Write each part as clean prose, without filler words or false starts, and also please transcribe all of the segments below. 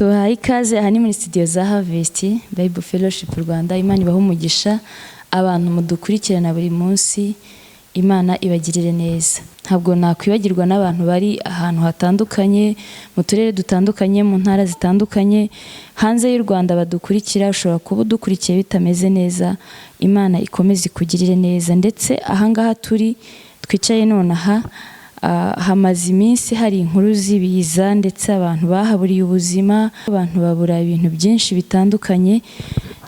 Tubahaye ikaze aha ni muri studio za Harvest Bible Fellowship Rwanda. Imana ibahe umugisha, abantu mudukurikirana buri munsi, Imana ibagirire neza. Ntabwo nakwibagirwa n'abantu bari ahantu hatandukanye, mu turere dutandukanye, mu ntara zitandukanye, hanze y'u Rwanda badukurikira. Ushobora kuba udukurikiye bitameze neza, Imana ikomeze ikugirire neza. Ndetse ahangaha turi twicaye nonaha, hamaze iminsi hari inkuru z'ibiza, ndetse abantu bahaburiye ubuzima, abantu babura ibintu byinshi bitandukanye.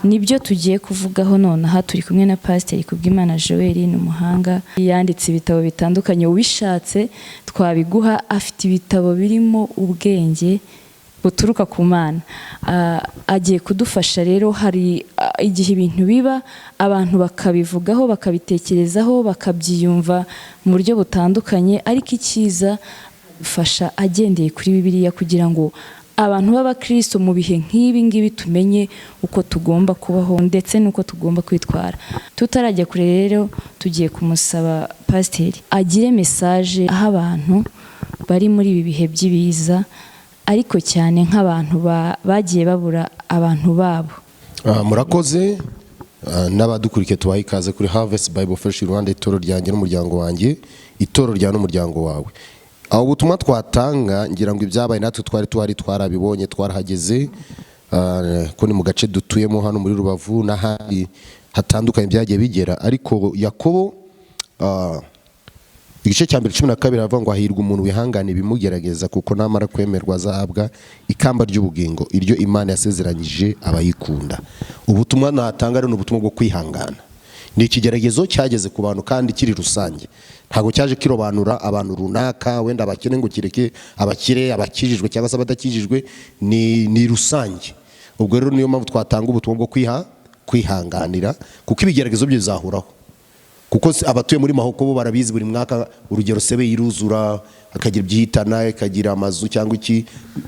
Nibyo tugiye kuvugaho nonaha. Turi kumwe na Pasiteri Kubwimana Joel, ni umuhanga, yanditse ibitabo bitandukanye, ubishatse twabiguha. Afite ibitabo birimo ubwenge buturuka ku Mana. Agiye kudufasha rero. Hari igihe ibintu biba, abantu bakabivugaho, bakabitekerezaho, bakabyiyumva mu buryo butandukanye, ariko icyiza fasha agendeye kuri Bibiliya kugira ngo abantu b'abakristo mu bihe nk'ibi ngibi tumenye uko tugomba kubaho ndetse n'uko tugomba kwitwara. Tutarajya kure rero, tugiye kumusaba pasiteri agire message aho abantu bari muri ibi bihe by'ibiza, ariko cyane nk'abantu bagiye babura abantu babo. Murakoze. N'abadukurikiye tubahe ikaze kuri Harvest Bible Fellowship Rwanda, itorero ryanjye n'umuryango wanjye, itorero rya n'umuryango wawe. Aho ubutumwa twatanga, ngira ngo ibyabaye natwe twari tuhari, twarabibonye, twarahageze, ko ni mu gace dutuyemo hano muri Rubavu n'ahandi hatandukanye byagiye bigera. Ariko Yakobo igice cya mbere 12 aravuga ngo hahirwa umuntu wihangana ibimugerageza, kuko namara kwemerwa azahabwa ikamba ry'ubugingo, iryo Imana yasezeranyije abayikunda. Ubutumwa natanga rero ni ubutumwa bwo kwihangana. Ni ikigeragezo cyageze ku bantu kandi kiri rusange, ntabwo cyaje kirobanura abantu runaka, wenda abakene ngo kireke abakire, abakijijwe cyangwa se abadakijijwe, ni rusange. Ubwo rero niyo mpamvu twatanga ubutumwa bwo kwihanganira, kuko ibigeragezo byo bizahoraho, kuko abatuye muri Mahoko bo barabizi. Buri mwaka, urugero, Sebe iruzura, akagira ibyihitana, ikagira amazu cyangwa iki.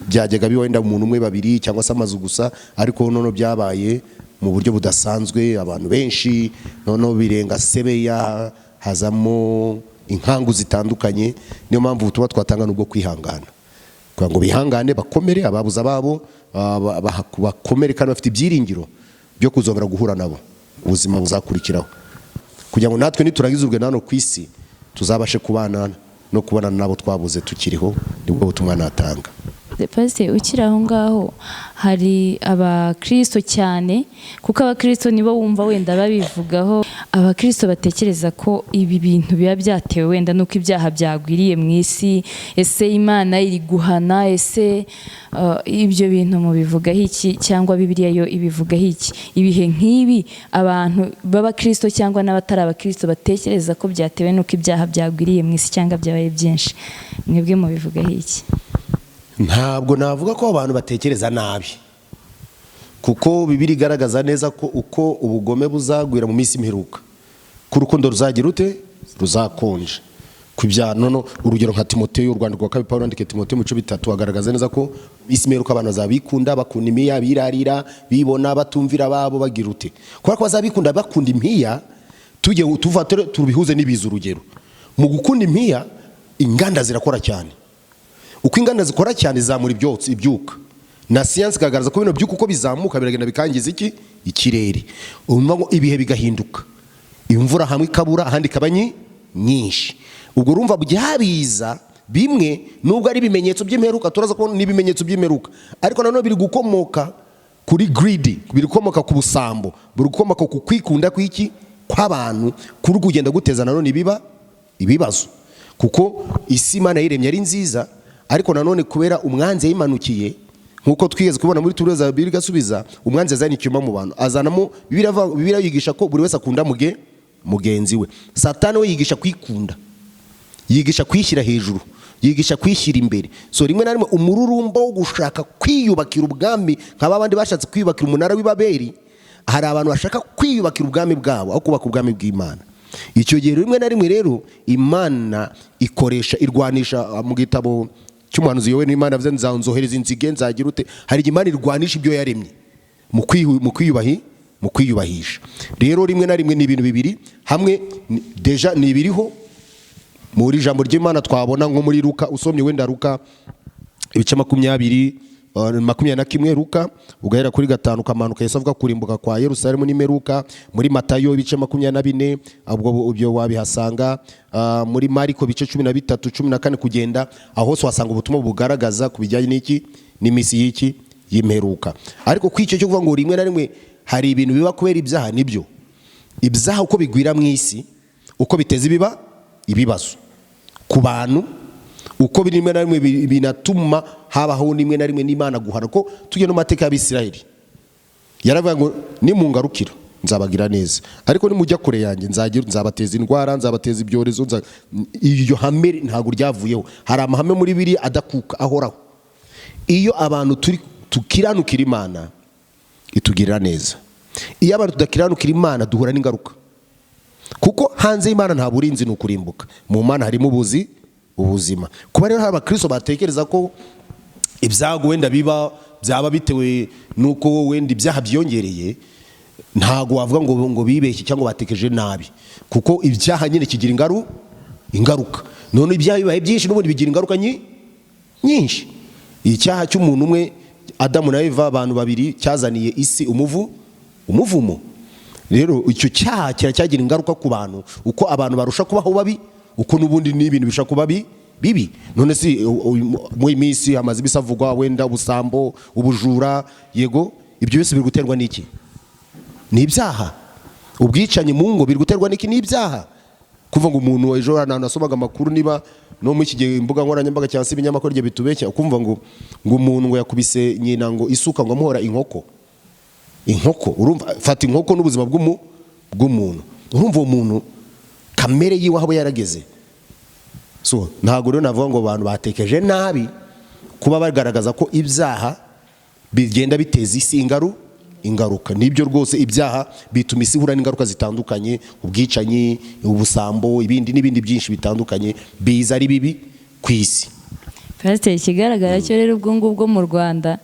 Byajyaga biba wenda umuntu umwe, babiri cyangwa se amazu gusa, ariko noneho byabaye mu buryo budasanzwe, abantu benshi, noneho birenga Sebeya, hazamo inkangu zitandukanye. Niyo mpamvu ubutumwa twatanga n'ubwo kwihangana, kugira ngo bihangane, bakomere, ababuze ababo bakomere kandi bafite ibyiringiro byo kuzongera guhura nabo, ubuzima buzakurikiraho, kugira ngo natwe niturangiza urugendo hano ku isi tuzabashe kubana no kubonana n'abo twabuze tukiriho. Nibwo butumwa natanga. Pasiteri, ukiri aho ngaho, hari abakristo cyane, kuko abakristo nibo wumva wenda babivugaho, abakristo batekereza ko ibi bintu biba byatewe wenda n'uko ibyaha byagwiriye mu isi. Ese Imana iri guhana? Ese ibyo bintu mubivugaho iki, cyangwa Bibiliya yo ibivugaho iki? Ibihe nk'ibi abantu b'abakristo cyangwa n'abatari abakristo batekereza ko byatewe n'uko ibyaha byagwiriye mu isi cyangwa byabaye byinshi, mwebwe mubivugaho iki? Ntabwo navuga ko abantu batekereza nabi, kuko Bibiliya igaragaza neza ko uko ubugome buzagwira mu minsi imperuka, ko urukundo ruzagira ute? Ruzakonja. Ku bya nono, urugero nka Timoteyo, urwandiko rwa kabiri Pawulo yandikiye Timoteyo mu bice 3, agaragaza neza ko mu minsi imperuka abantu bazabikunda, bakunda impiya, birarira, bibona, batumvira ababo, bagira ute? Kubera ko bazabikunda, bakunda impiya. Tujye tuva tubihuze n'ibiza. Urugero, mu gukunda impiya, inganda zirakora cyane. Uko inganda zikora cyane, zizamura ibyotsi, ibyuka, na siyansi ikagaragaza ko bino byuka uko bizamuka biragenda bikangiza iki? Ikirere. Urumva ngo ibihe bigahinduka, imvura hamwe ikabura, ahandi ikaba nyinshi. Ubwo urumva byabiza bimwe, nubwo ari ibimenyetso by'imperuka, turaza kubona n'ibimenyetso by'imperuka, ariko nanone biri gukomoka kuri greed, biri gukomoka ku busambo, biri gukomoka ku kwikunda kw'iki? Kw'abantu, kuri kugenda guteza nanone ibibazo, kuko isi Imana yiremye ari nziza, ariko nanone kubera umwanzi yayimanukiye, nk'uko twigeze kubona muri Tureza Bibiliya igasubiza, umwanzi yazanye icyuma mu bantu, azanamo. Bibiliya yigisha ko buri wese akunda mugenzi we. Satani we yigisha kwikunda, yigisha kwishyira hejuru, yigisha kwishyira imbere. So rimwe na rimwe umururumba wo gushaka kwiyubakira ubwami, nka ba bandi bashatse kwiyubakira umunara w'i Babeli, hari abantu bashaka kwiyubakira ubwami bwabo aho kubaka ubwami bw'Imana. Icyo gihe rimwe na rimwe rero Imana ikoresha, irwanisha. Mu gitabo cy'umuhanuzi Yowe, n'Imana yavuze nzohereza inzige, nzagira ute. Hari igihe Imana irwanisha ibyo yaremye mu kwiyubahisha. Rero rimwe na rimwe ni ibintu bibiri hamwe. Déjà ni ibiriho muri ijambo ry'Imana, twabona nko muri Luka, usomye wenda Luka ibice 20. 21 Luka, ugahera kuri 5 ukamanuka, Yesu avuga kurimbuka kwa Yerusalemu n'imperuka. Muri Matayo ibice 24, ubwo ibyo wabihasanga. Muri Mariko ibice 13, 14 kugenda, aho hose wasanga ubutumwa bugaragaza ku bijyanye n'iki, n'imisi y'iki, y'imperuka. Ariko kw'icyo cyo kuvuga ngo rimwe na rimwe hari ibintu biba kubera ibyaha, nibyo. Ibyaha uko bigwira mu isi, uko biteza ibibazo ku bantu, uko rimwe na rimwe binatuma habaho rimwe na rimwe n'Imana guhana. Ko tujye no mu mateka y'Abisirayeli, yaravuga ngo nimungarukira nzabagira neza, ariko nimujya kure yanjye nzabateza indwara, nzabateza ibyorezo. Iryo hame ntabwo ryavuyeho. Hari amahame muri biri adakuka, ahoraho. Iyo abantu turi tukiranukira Imana, itugirira neza. Iyo abantu tudakiranukira Imana, duhura n'ingaruka, kuko hanze y'Imana nta burinzi, ni ukurimbuka. Mu Mana harimo ubuzima. Kuba rero hari abakristo batekereza ko ibyago wenda biba byaba bitewe n'uko wenda ibyaha byiyongereye, ntabwo wavuga ngo bibeshye cyangwa batekereje nabi, kuko ibyaha nyine kigira ingaruka. None ibyaha bibaye byinshi, n'ubundi bigira ingaruka nyinshi. Icyaha cy'umuntu umwe, Adamu na Eva, abantu babiri, cyazaniye isi umuvumo. Rero icyo cyaha kiracyagira ingaruka ku bantu. Uko abantu barusha kubaho babi, uko n'ubundi n'ibintu birusha kuba bibi. None si mu minsi hamaze ibisavugwa wenda ubusambo, ubujura, yego, ibyo byose biri guterwa n'iki? Ni ibyaha. Ubwicanyi mu ngo biri guterwa n'iki? Ni ibyaha. Kuva ngo umuntu, ejo ahantu nasomaga amakuru, niba no muri iki gihe imbuga nkoranyambaga cyangwa se ibinyamakuru igihe bitubeshya, ukumva ngo umuntu ngo yakubise nyina ngo isuka, ngo amuhora inkoko. Inkoko, urumva, fata inkoko n'ubuzima bw'umuntu, urumva uwo muntu kamere yiwe aho yarageze. So ntabwo rero navuga ngo abantu batekereje nabi kuba bagaragaza ko ibyaha bigenda biteza isi ingaruka. Nibyo rwose, ibyaha bituma isi ihura n'ingaruka zitandukanye: ubwicanyi, ubusambo, ibindi n'ibindi byinshi bitandukanye biza ari bibi ku isi. Pasiteri, ikigaragara cyo rero ubwo ngubwo mu Rwanda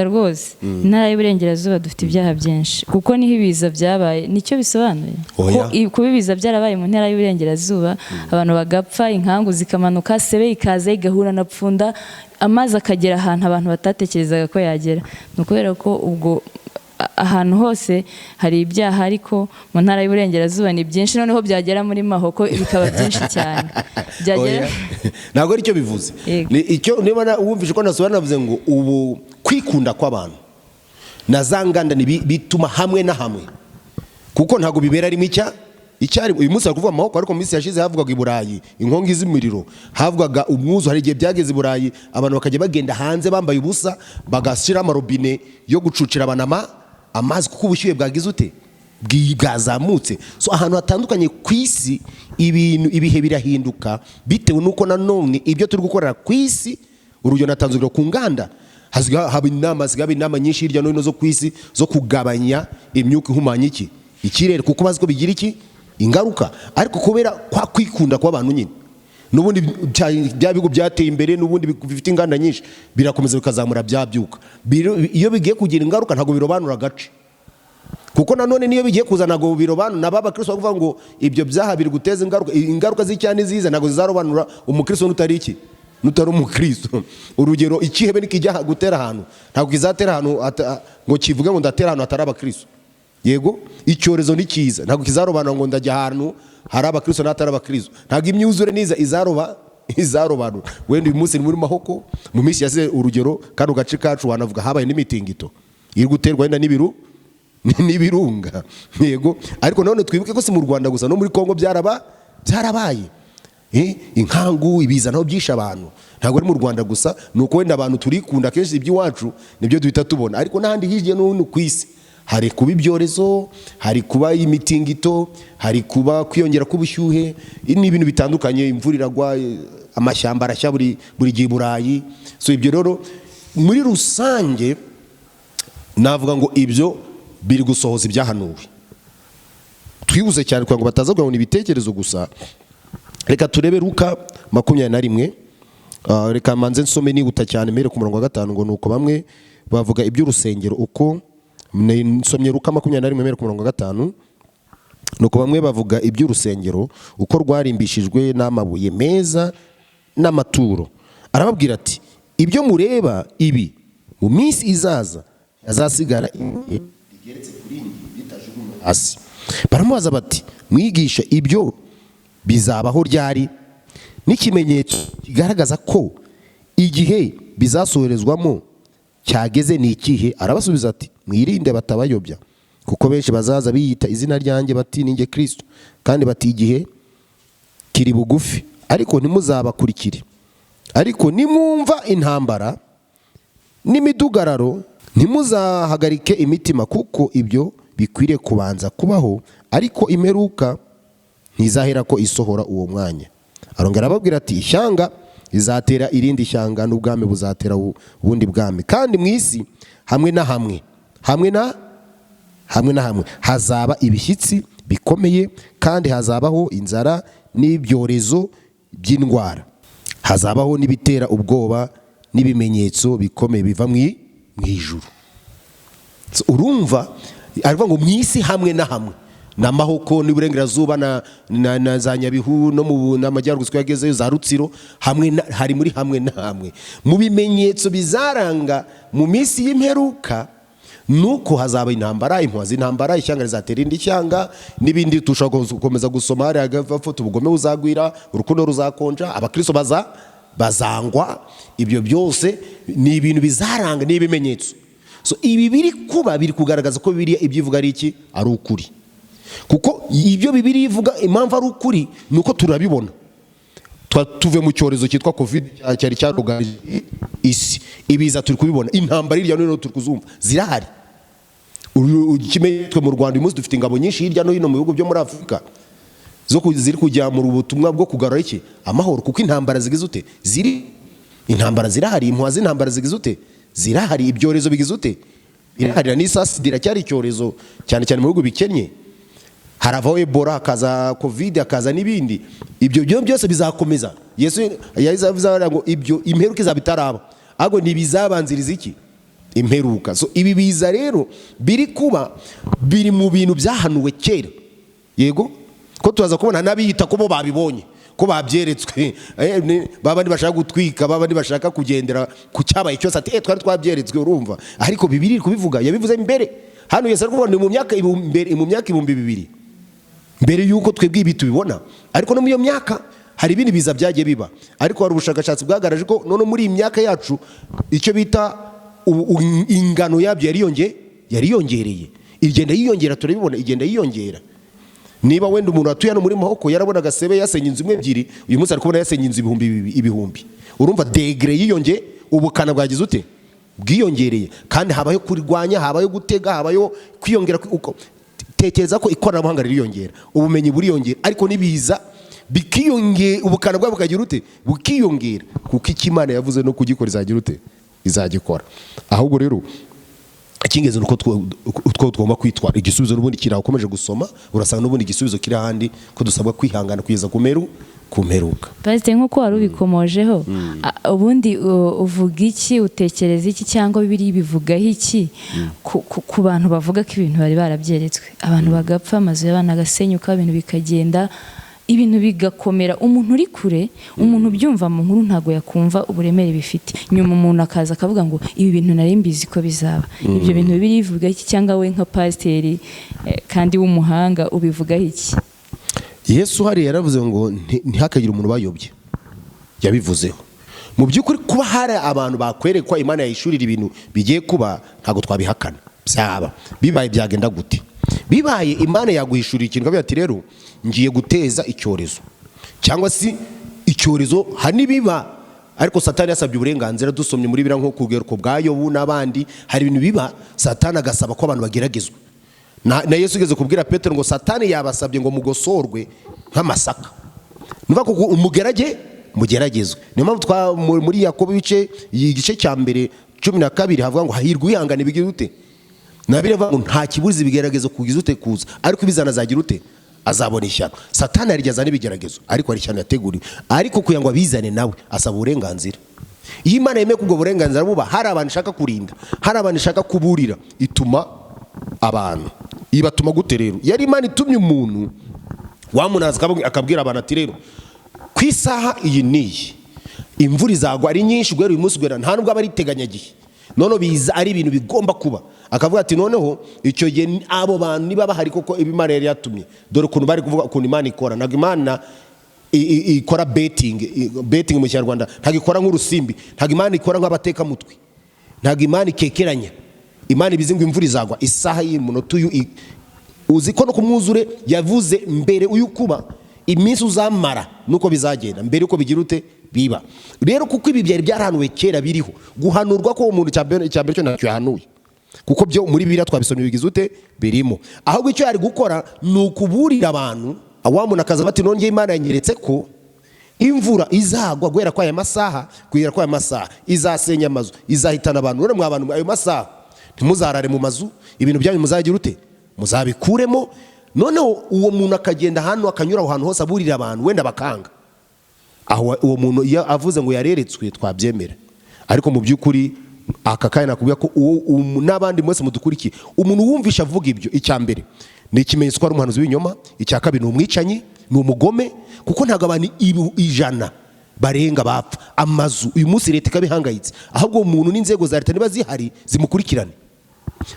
rwose, Intara y'Iburengerazuba dufite ibyaha byinshi, kuko niho ibiza byabaye. Nicyo bisobanuye? Oya. Ko kuba ibiza byarabaye mu Ntara y'Iburengerazuba, abantu bagapfa, inkangu zikamanuka, sebe ikaza igahura na Pfunda, amazi akagera ahantu abantu batatekerezaga ko yagera, ni ukubera ko ubwo ahantu hose hari ibyaha, ariko mu Ntara y'Iburengerazuba ni byinshi. Noneho byagera muri Mahoko bikaba byinshi cyane, byagera Oya. Ntabwo aricyo bivuze. Yego. Ni icyo niba wumvise ko nasobanura, navuze ngo ubu kwikunda kw'abantu na za nganda ni bituma hamwe na hamwe, kuko ntabwo bibera rimwe icyarimwe. Uyu munsi bari kuvuga amaboko, ariko mu minsi yashize havugaga i Burayi inkongi z'imiriro, havugaga umwuzu. Hari igihe byageze i Burayi abantu bakajya bagenda hanze bambaye ubusa, bagashyira amarobine yo gucucira abantu amazi, kuko ubushyuhe bwagize ute? Bwazamutse. So ahantu hatandukanye ku isi ibintu, ibihe birahinduka bitewe n'uko nanone ibyo turi gukorera ku isi. Urugero natanze urugero ku nganda, haba inama, hasigaye haba inama nyinshi hirya no hino zo ku isi zo kugabanya imyuka ihumanya iki, ikirere, kuko bazi ko bigira iki, ingaruka. Ariko kubera kwa kwikunda kw'abantu nyine, n'ubundi bya bihugu byateye imbere, n'ubundi bifite inganda nyinshi, birakomeza bikazamura bya byuka. Iyo bigiye kugira ingaruka, ntabwo birobanura agace, kuko nanone niyo bigiye kuza ntabwo birobanura. Nabo abakristo bavuga ngo ibyo byaha biri guteza ingaruka, ingaruka z'icyaha niziza ntabwo zizarobanura umukristo n'utari iki, n'utari umukristo. Urugero, ikihebe nikijya gutera ahantu, ntabwo kizatera ahantu ngo kivuge ngo ndatera ahantu hatari abakristo. Yego, icyorezo ni cyiza, ntabwo kizarobanura ngo ndajya ahantu hari abakristo n'ahatari abakristo. Ntabwo imyuzure niza izarobanura. Wenda uyu munsi ni muri Mahoko, mu minsi yasize, urugero kano gace kacu wanavuga habaye n'imitingito iri guterwa wenda n'ibirunga. Yego, ariko none twibuke ko si mu Rwanda gusa, no muri Kongo byarabaye. Inkangu, ibiza naho byishe abantu. Ntabwo ari mu Rwanda gusa, ni uko wenda abantu turikunda, kenshi iby'iwacu nibyo duhita tubona, ariko n'ahandi hirya no hino ku isi hari kuba ibyorezo, hari kuba imitingito, hari kuba kwiyongera k'ubushyuhe n'ibintu bitandukanye. Imvura iragwa, amashyamba arashya buri gihe i Burayi. So ibyo rero muri rusange navuga ngo ibyo biri gusohoza ibyahanuwe. Twibuze cyane kugira ngo bataza kugira ngo ni ibitekerezo gusa. Reka turebe Luka 21. Reka manze nsome nihuta cyane, mbere ku murongo wa 5, ngo nuko bamwe bavuga iby'urusengero uko nsomye Luka 21 mbere ku murongo wa 5. Nuko bamwe bavuga iby'urusengero uko rwarimbishijwe n'amabuye meza n'amaturo. Arababwira ati: "Ibyo mureba ibi Mu minsi izaza hazasigara ibuye rigeretse ku rindi ritajugunywe hasi. Baramubaza bati: "Mwigisha, ibyo bizabaho ryari? N'ikimenyetso kigaragaza ko igihe bizasohorezwamo cyageze ni ikihe?" Arabasubiza ati: "Mwirinde batabayobya, kuko benshi bazaza biyita izina ryanjye bati: 'Ninjye Kirisito,' kandi bati: 'Igihe kiri bugufi.' Ariko ntimuzabakurikire. Ariko nimwumva intambara n'imidugararo, ntimuzahagarike imitima, kuko ibyo bikwiriye kubanza kubaho, ariko imperuka ntizahera ko isohora uwo mwanya." Arongera arababwira ati: "Ishyanga rizatera irindi shyanga, n'ubwami buzatera ubundi bwami, kandi mu isi hamwe na hamwe, hamwe na hamwe hazaba ibishyitsi bikomeye, kandi hazabaho inzara n'ibyorezo by'indwara, hazabaho n'ibitera ubwoba n'ibimenyetso bikomeye biva mu ijuru." So, urumva aravuga ngo mu isi hamwe na hamwe, na Mahoko n'Iburengerazuba na za Nyabihu no mu n'Amajyaruguru twagezeyo, za Rutsiro, hamwe na, hari muri hamwe na hamwe. Mu bimenyetso bizaranga mu minsi y'imperuka nuko hazaba intambara, impuha z'intambara, ishyanga rizatera irindi shyanga n'ibindi tushobora gukomeza gusoma hariya gafata. Ubugome buzagwira, urukundo ruzakonja, abakristo bazangwa. Ibyo byose ni ibintu bizaranga, ni ibimenyetso. So ibi biri kuba biri kugaragaza ko Bibiliya ibyo ivuga ari iki? Ari ukuri. Kuko ibyo Bibiliya ivuga, impamvu ari ukuri ni uko turabibona. Tuve mu cyorezo cyitwa COVID cyari cyarugarije isi, ibiza turi kubibona, intambara hirya no hino turi kuzumva zirahari. Twe mu Rwanda uyu munsi dufite ingabo nyinshi hirya no hino mu bihugu byo muri Afurika ziri kujya mu butumwa bwo kugarura iki? Amahoro. Kuko intambara zigize ute? Ziri intambara zirahari, impuha z'intambara zigize ute? Zirahari. Ibyorezo bigize ute? Birahari. N'isasi iracyari icyorezo, cyane cyane mu bihugu bikennye. Haravaho Ebola, hakaza COVID, hakaza n'ibindi. Ibyo byo byose bizakomeza. Yesu yahise avuze ngo ibyo imperuka izaba itaraba, ahubwo ni ibizabanziriza iki? Imperuka. So ibi biza rero biri kuba biri mu bintu byahanuwe kera. Yego ko turaza kubona n'abiyita ko bo babibonye, ko babyeretswe, babandi bashaka gutwika, babandi bashaka kugendera ku cyabaye cyose, ati: "Twari twabyeretswe." Urumva, ariko Bibiliya iri kubivuga, yabivuze mbere. Hano Yesu ari kuvuga ni mu myaka mu myaka 2000 mbere y'uko twebwe ibi tubibona. Ariko no muri iyo myaka hari ibindi biza byagiye biba. Ariko hari ubushakashatsi bwagaragaje ko none muri iyi myaka yacu icyo bita ingano yabyo yariyongereye, igenda yiyongera, turabibona igenda yiyongera. Niba wenda umuntu atuye hano muri Mahoko yarabonaga sebe yasenye inzu imwe, ebyiri, uyu munsi ari kubona yasenye inzu ibihumbi ibihumbi. Urumva degré yiyonge, ubukana bwagize ute? Bwiyongereye. Kandi habayo kurwanya, habayo gutega, habayo kwiyongera. Tekereza ko ikoranabuhanga ririyongera, ubumenyi buriyongera, ariko n'ibiza bikiyongera, ubukana bwabo bukagira ute? Bukiyongera. Kuko icyo Imana yavuze no kugikora izagira ute? Izagikora. Ahubwo rero icy'ingenzi ni uko two tugomba kwitwara. Igisubizo n'ubundi kiri aho. Ukomeje gusoma urasanga n'ubundi igisubizo kiri ahandi, ko dusabwa kwihangana kugeza ku mperuka. Pasiteri, nk'uko wari ubikomojeho, ubundi uvuga iki, utekereza iki, cyangwa Bibiliya ibivugaho iki ku bantu bavuga ko ibintu bari barabyeretswe, abantu bagapfa, amazu y'abana agasenyuka, ibintu bikagenda, ibintu bigakomera? Umuntu uri kure, umuntu ubyumva mu nkuru, ntabwo yakumva uburemere bifite. Nyuma umuntu akaza akavuga ngo: "Ibi bintu nari mbizi ko bizaba." Ibyo bintu Bibiliya ivuga iki, cyangwa we nka pasiteri kandi w'umuhanga ubivugaho iki? Yesu hariya yaravuze ngo ntihakagire umuntu ubayobye. Yabivuzeho. Mu by'ukuri kuba hari abantu bakwerekwa, Imana yayishurira ibintu bigiye kuba, ntabwo twabihakana. Byaba bibaye byagenda gute? Bibaye Imana yaguhishurira ikintu ikavuga ati: "Rero ngiye guteza icyorezo," cyangwa se icyorezo hari n'ibiba ariko Satani yasabye uburenganzira. Dusomye muri biriya nko ku rugero bwa Yobu n'abandi, hari ibintu biba Satani agasaba ko abantu bageragezwa. Na Yesu ugeze kubwira Petero ngo Satani yabasabye ngo mugosorwe nk'amasaka, ni ukuvuga ko umugerage mugeragezwe. Niyo mpamvu muri Yakobo igice cya mbere 12 havuga ngo: "Hahirwa uwihangana ibigira ute?" Na biriya ngo nta kibuza ibigeragezo kugiza ute? Kuza. Ariko ibizana azagira ute? Azabona ishyano. Satani yarigeze azana ibigeragezo, ariko hari ishyano yateguriwe. Ariko kugira ngo abizane nawe asaba uburenganzira. Iyo Imana yemeye ko ubwo burenganzira buba, hari abantu ishaka kurinda, hari abantu ishaka kuburira, ituma abantu. Ibatuma gute rero? Yari Imana itumye umuntu wamunaza akabwira abantu ati: "Rero ku isaha iyi n'iyi imvura izagwa ari nyinshi guhera uyu munsi guhera," nta nubwo aba ari iteganyagihe. Noneho biza ari ibintu bigomba kuba, akavuga ati noneho icyo gihe abo bantu niba bahari koko Imana yari yatumye, dore ukuntu bari kuvuga, ukuntu Imana ikora. Ntabwo Imana ikora betting. Betting mu Kinyarwanda, ntabwo ikora nk'urusimbi, ntabwo Imana ikora nk'abatekamutwe, ntabwo Imana ikekeranya. Imana ibizi ngo imvura izagwa isaha y'umunota uyu. Uzi ko no ku mwuzure yavuze mbere uyu kuba iminsi uzamara nuko bizagenda mbere uko bigira ute biba. Rero kuko ibi byari byarahanuwe kera, biriho guhanurwa ko uwo muntu, icya mbere cyo ntacyo yahanuye, kuko byo muri Bibiliya twabisomye, bigize ute, birimo. Ahubwo icyo yari gukora ni ukuburira abantu. Wa muntu akaza bati: "Nongeye Imana yanyeretse ko imvura izagwa guhera kwa aya masaha kugera kwa aya masaha, izasenya amazu, izahitana abantu. None mwa bantu, ayo masaha ntimuzarare mu mazu, ibintu byanyu muzagira ute, muzabikuremo." Noneho uwo muntu akagenda hano, akanyura aho hantu hose aburira abantu, wenda bakanga. Aho uwo muntu iyo avuze ngo yareretswe, twabyemera. Ariko mu by'ukuri aka kanya nakubwira ko uwo n'abandi mwese mudukurikiye, umuntu wumvisha avuga ibyo, icya mbere ni ikimenyetso ko ari umuhanuzi w'ibinyoma, icya kabiri ni umwicanyi, ni umugome, kuko ntabwo abantu 100 barenga bapfa, amazu uyu munsi leta ikaba ihangayitse. Ahubwo uwo muntu n'inzego za leta niba zihari zimukurikirane,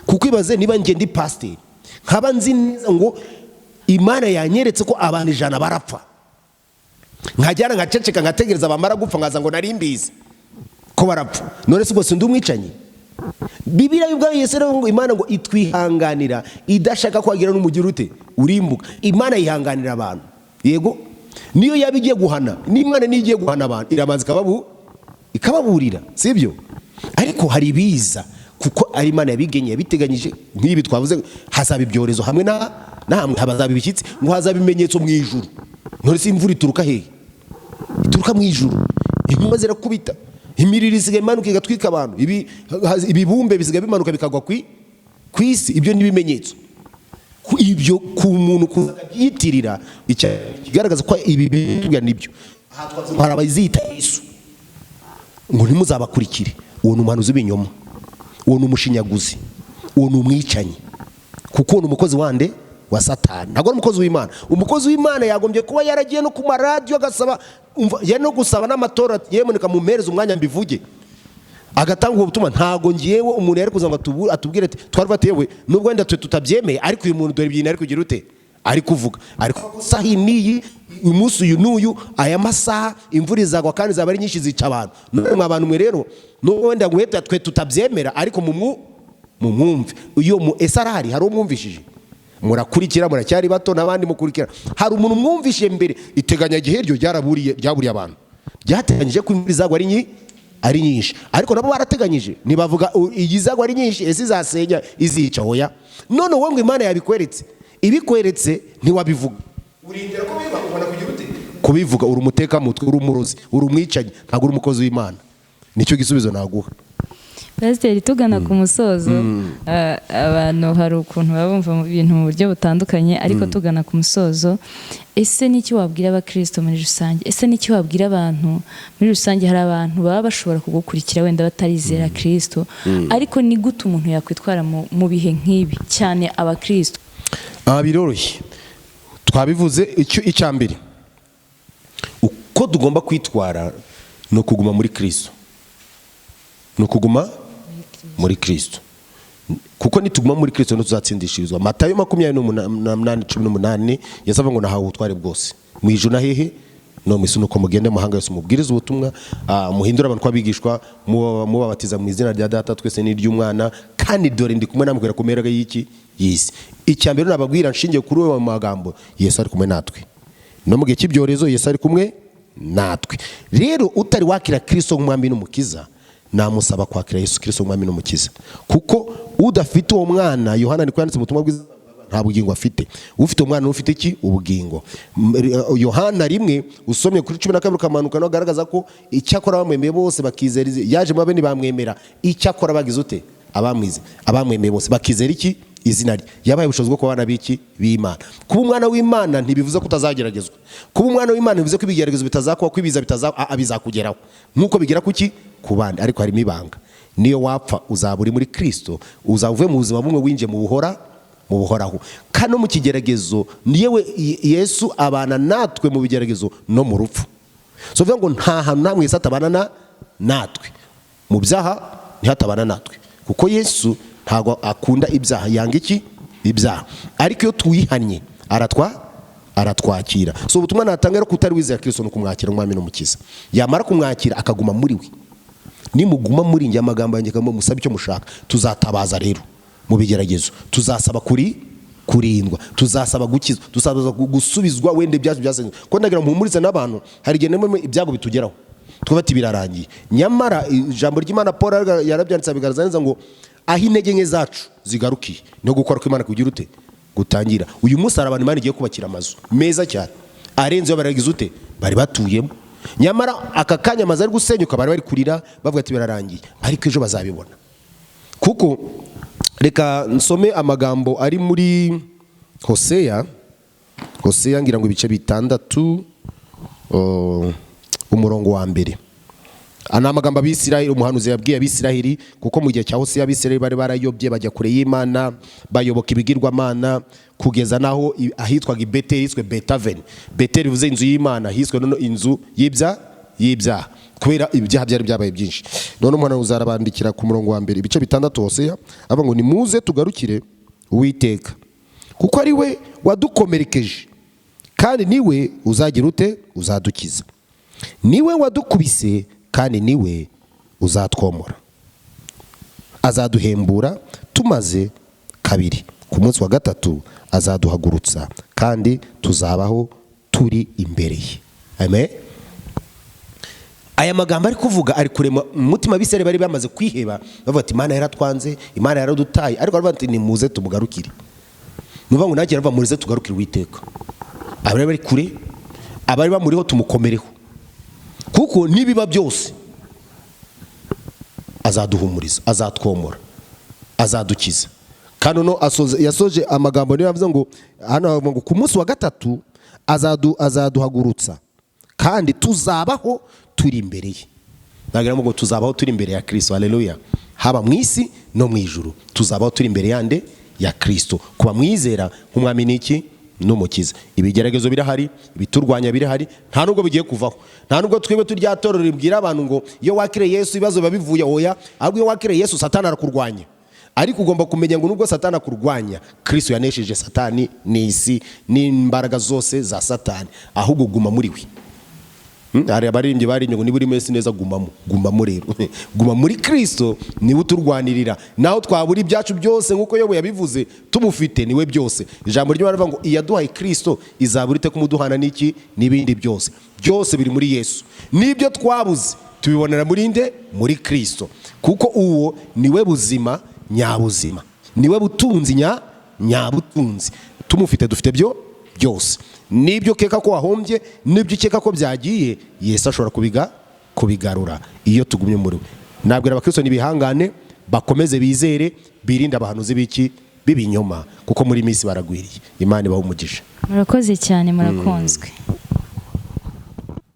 kuko ibaze niba njye ndi pasiteri, nkaba nzi neza ngo Imana yanyeretse ko abantu 100 barapfa, nkajyana nkaceceka, nkategereza bamara gupfa, nkaza ngo nari mbizi ko barapfa. None se ubwo si ndi umwicanyi? Bibiliya ubwayo, Yesu rero ngo Imana ngo itwihanganira idashaka ko hagira n'umugira ute urimbuka. Imana yihanganira abantu, yego. Niyo yaba igiye guhana, n'Imana niyo igiye guhana abantu, irabanza ikababurira, sibyo? Ariko hari ibiza kuko ari Imana yabigenye, yabiteganyije. Nk'ibi twavuze, hazaba ibyorezo hamwe na hamwe, hazaba ibishyitsi, ngo hazaba ibimenyetso mu ijuru. None se imvura ituruka hehe? Ituruka mu ijuru. Inkuba zirakubita, imiriro isigaye imanuka igatwika abantu, ibibumbe bisigaye bimanuka bikagwa ku isi. Ibyo ni ibimenyetso. Ibyo ku muntu kubyitirira, kigaragaza ko ibi bitubwira nibyo. Aha twavuze ngo hari abaziyita Yesu, ngo ntimuzabakurikire. Uwo ni umuhanuzi w'ibinyoma, uwo ni umushinyaguzi, uwo ni umwicanyi, kuko uwo ni umukozi wande? Wa Satani, ntabwo ari umukozi w'Imana. Umukozi w'Imana yagombye kuba yaragiye no ku maradiyo agasaba, umva, yari no gusaba n'amatora, yemuneka mumpereze umwanya mbivuge, agatanga ubwo butumwa. Ntabwo ngiyewe umuntu yari kuza ngo atubwire ati twari batewe, nubwo wenda twe tutabyemeye, ariko uyu muntu dore ibintu ari kugira ute, ari kuvuga, ariko isaha iyi n'iyi, uyu munsi uyu n'uyu, aya masaha imvura izagwa kandi izaba ari nyinshi, zica abantu. None mwa bantu mwe rero, nubwo wenda ngo twe tutabyemera, ariko mumwumve iyo mu ese arahari? Hari umwumvishije? Murakurikira, muracyari bato n'abandi mukurikira. Hari umuntu mwumvishije mbere? Iteganyagihe ryo ryaraburiye, ryaburiye abantu, ryateganyije ko imvura izagwa ari nyinshi, ariko nabo barateganyije, ntibavuga iyi izagwa ari nyinshi, ese izasenya, izica? Hoya. None wowe ngo Imana yabikweretse, ibikweretse ntiwabivuga, urindira ko biba ubona kugira ute kubivuga. Uri umutekamutwe, uri umurozi, uri umwicanyi, ntabwo uri umukozi w'Imana. Nicyo gisubizo naguha. Pasiteri, tugana ku musozo, abantu hari ukuntu baba bumva mu bintu mu buryo butandukanye, ariko tugana ku musozo, ese n'iki wabwira abakristo muri rusange? Ese n'iki wabwira abantu muri rusange? Hari abantu baba bashobora kugukurikira wenda batarizera Kristo, ariko ni gute umuntu yakwitwara mu bihe nk'ibi, cyane abakristo? Aha biroroshye, twabivuze. Icyo icya mbere uko tugomba kwitwara ni ukuguma muri Kristo, ni ukuguma muri Kristo, kuko nituguma muri Kristo ntituzatsindishirizwa. Matayo 28:18, Yesu avuga ngo: "Nahawe ubutware bwose mu ijuru na hehe? No mu isi. Nuko mugende mu mahanga yose, mubwirize ubutumwa, muhindure abantu kw'abigishwa, mubabatiza mu izina rya Data twese n'iry'Umwana, kandi dore ndi kumwe namwe kugera ku mpera y'iki y'isi." Icya mbere nababwira nshingiye kuri uwo magambo, Yesu ari kumwe natwe no mu gihe cy'ibyorezo, Yesu ari kumwe natwe. Rero utari wakira Kristo nk'umwami n'umukiza, namusaba kwakira Yesu Kristo nk'umwami n'umukiza, kuko udafite uwo mwana, Yohana niko yanditse mu butumwa bwiza, nta bugingo afite. Ufite umwana ufite iki? Ubugingo. Yohana 1, usomye kuri 12 ukamanuka, agaragaza ko icyakora bamwemeye bose bakizera yaje mu bene bamwemera, icyakora bagize ute? Abamwize, abamwemeye bose bakizera iki? Izina rye, yabaye ubushobozi bwo kuba abana b'iki? B'Imana. Kuba umwana w'Imana ntibivuze ko utazageragezwa. Kuba umwana w'Imana ntibivuze ko ibigeragezo bitazakuba, ko ibiza bizakugeraho nk'uko bigera kuki? Ku bandi. Ariko harimo ibanga: niyo wapfa uzaba uri muri Kristo, uzaba uvuye mu buzima bumwe winjiye mu buhoraho. Kandi no mu kigeragezo, yewe Yesu abana natwe mu bigeragezo no mu rupfu. So bivuga ngo nta hantu namwe Yesu atabana natwe mu byaha. ntihatabana natwe, kuko Yesu ntabwo akunda ibyaha, yanga iki? Ibyaha. Ariko iyo twihannye aratwakira. So ubutumwa natanga rero kutari wizera Kristo ni ukumwakira umwami n'umukiza. Yamara kumwakira akaguma muri we, nimuguma muri njye, amagambo yanjye akaguma, musabe icyo mushaka. Tuzatabaza rero mu bigeragezo, tuzasaba kurindwa, tuzasaba gukizwa, tuzasaba gusubizwa wenda ibyacu byasenywe. Ko ndagira ngo mpumurize n'abantu, hari igihe nimwe ibyago bitugeraho twaba ati birarangiye, nyamara ijambo ry'Imana Paul yarabyanditse abigaragaza neza ngo aho intege nke zacu zigarukiye no gukora kw'Imana kugira ute? Gutangira. Uyu munsi hari abantu Imana igiye kubakira amazu meza cyane arenze iyo baragize ute? Bari batuyemo. Nyamara aka kanya amazu ari gusenyuka, bari bari kurira bavuga ati birarangiye, ariko ejo bazabibona. Kuko reka nsome amagambo ari muri Hoseya, Hoseya ngira ngo ibice 6, umurongo wa 1. Ni amagambo Abisiraheli, umuhanuzi yabwiye Abisiraheli, kuko mu gihe cya Hoseya Abisiraheli bari barayobye, bajya kure y'Imana, bayoboka ibigirwamana, kugeza naho ahitwaga i Beteli hiswe Betaveni. Beteli bivuze inzu y'Imana, hiswe none inzu y'ibyaha, kubera ibyaha byari byabaye byinshi. None umuhanuzi arabandikira ku murongo wa 1, ibice 6 Hoseya, avuga ngo nimuze tugarukire Uwiteka, kuko ari we wadukomerekeje, kandi niwe uzagira ute? Uzadukiza. Niwe wadukubise, kandi niwe uzatwomora. Azaduhembura tumaze kabiri, ku munsi wa 3 azaduhagurutsa, kandi tuzabaho turi imbere ye. Amen. Aya magambo ari kuvuga ari kurema umutima abisirayeli bari bamaze kwiheba, bavuga ati Imana yaratwanze, Imana yaradutaye, ariko baravuga ati nimuze tumugarukire. Ni ukuvuga ngo nanjye aravuga muze tugarukire Uwiteka. Abari bari kure, abari bamuriho tumukomereho, kuko nibiba byose azaduhumuriza, azatwomora, azadukiza. Kandi no yasoje amagambo niyo yavuze ngo hano havuga ngo ku munsi wa 3 azaduhagurutsa, kandi tuzabaho turi imbere ye. Nagira ngo tuzabaho turi imbere ya Kristo. Haleluya. Haba mu isi no mu ijuru tuzabaho turi imbere yande? Ya Kristo. Kuba mwizera nk'umwami n'iki? N'umukiza. Ibigeragezo birahari, ibiturwanya birahari, nta nubwo bigiye kuvaho. Nta nubwo twebwe turya torero ribwira abantu ngo iyo wakiriye Yesu ibibazo biba bivuye, oya, ahubwo iyo wakiriye Yesu Satani arakurwanya. Ariko ugomba kumenya ngo nubwo Satani akurwanya, Kristo yanesheje Satani n'isi n'imbaraga zose za Satani, ahubwo guma muri we. Hari abaririmbyi baririmbye ngo niba uri mesi neza gumamo, gumamo rero. Guma muri Kristo, niwe uturwanirira. Naho twabura ibyacu byose nk'uko Yobu yabivuze, tumufite niwe byose. Ijambo ry'Imana rivuga ngo iyaduhaye Kristo izabura ite kumuduhana n'iki? N'ibindi byose. Byose biri muri Yesu. N'ibyo twabuze tubibonera muri nde? Muri Kristo. Kuko uwo niwe buzima nyabuzima, niwe butunzi nyabutunzi. Tumufite dufite byo byose. N'ibyo ukeka ko wahombye, n'ibyo ukeka ko byagiye, Yesu ashobora kubigarura iyo tugumye muri we. Nabwira abakristo nibihangane, bakomeze bizere, birinde abahanuzi b'iki? B'ibinyoma, kuko muri minsi baragwiriye. Imana ibahe umugisha. Murakoze cyane, murakunzwe.